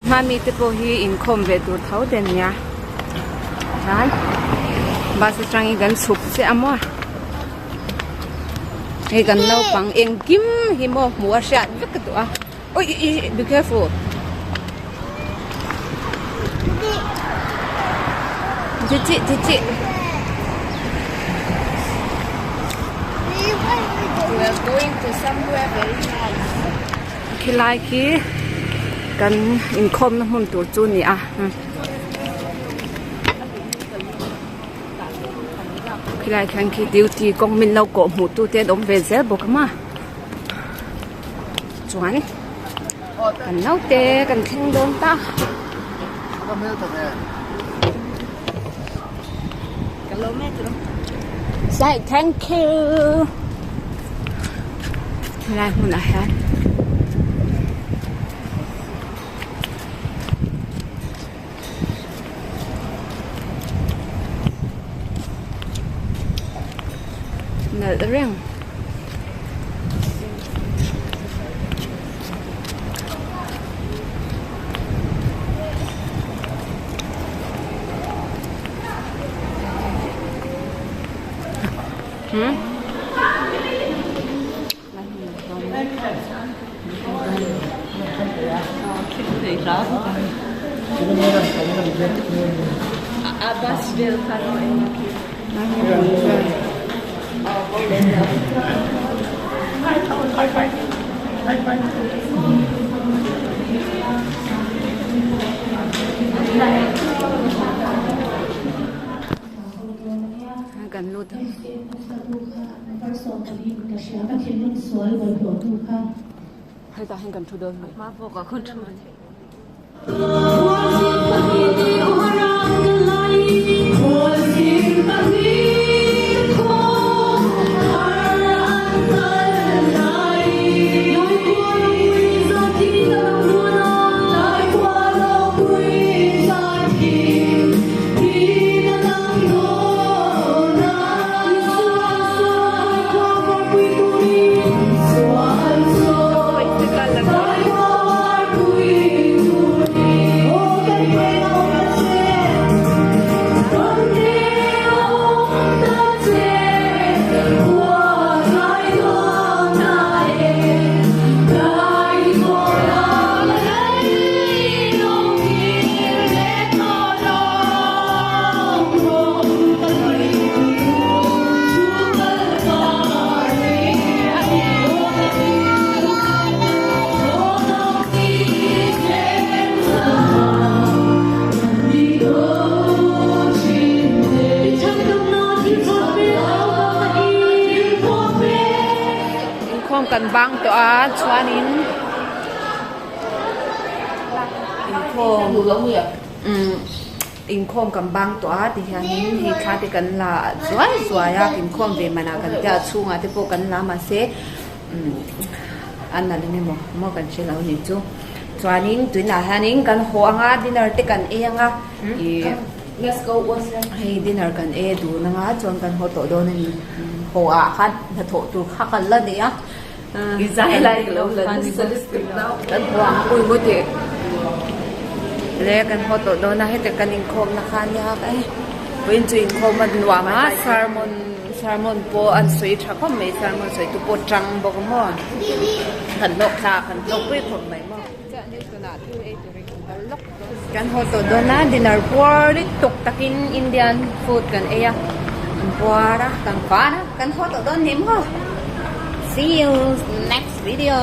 Hma mite pawh hi inkhawm ve tur tho te ania chuan bus atangin kan chhuk chiah a maw hei kan naupang engkim hi maw hmuh a hriat vek ka duh a ui ih be careful chi chi chi chi we are going to somewhere very nice khilai khi kan inkhawmna hmun tur chu a ni a khilai khian khi duty kawng min lo kawh hmuh tu te an awm ve zel bawk a maw chuan kan naute kan thleng dawn ta. Sai thank you helai hmunah hian nalh reng. Kan lut ang. Hetah hian kan thu dawn mai. Hma pawh ka khawn thu a ni. Inkhawm kan bang tawh a chuanin inkhawm inkhawm kan bang tawh a ti hianin hei thla te kan la zuai zuai a inkhawm ve manah kan tia a chhungah te pawh kan la mahse a nalh emaw maw kan hre lo a nih chu chuanin tunah hianin kan haw anga dinner te kan ei anga ih hei dinner kan ei a dun anga chuan kan haw tawh dawn a ni haw ah khan hnathawh tur kha kan la nei a. Kan haw ang pui maw tih le kan haw tawh dawn a heti kan inkhawm na kha ania ka e vawiin chu inkhawm a nuam a sermon sermon pawh an sawi tha khawp mai sermon sawi tu pawh tang bawk a maw kan hlawk thla kan hlawk pui khawp mai maw kan haw tawh dawn a dinner puar lutuk takin Indian food kan ei a kan puar a kan fan a kan haw tawh dawn ni maw see you next video.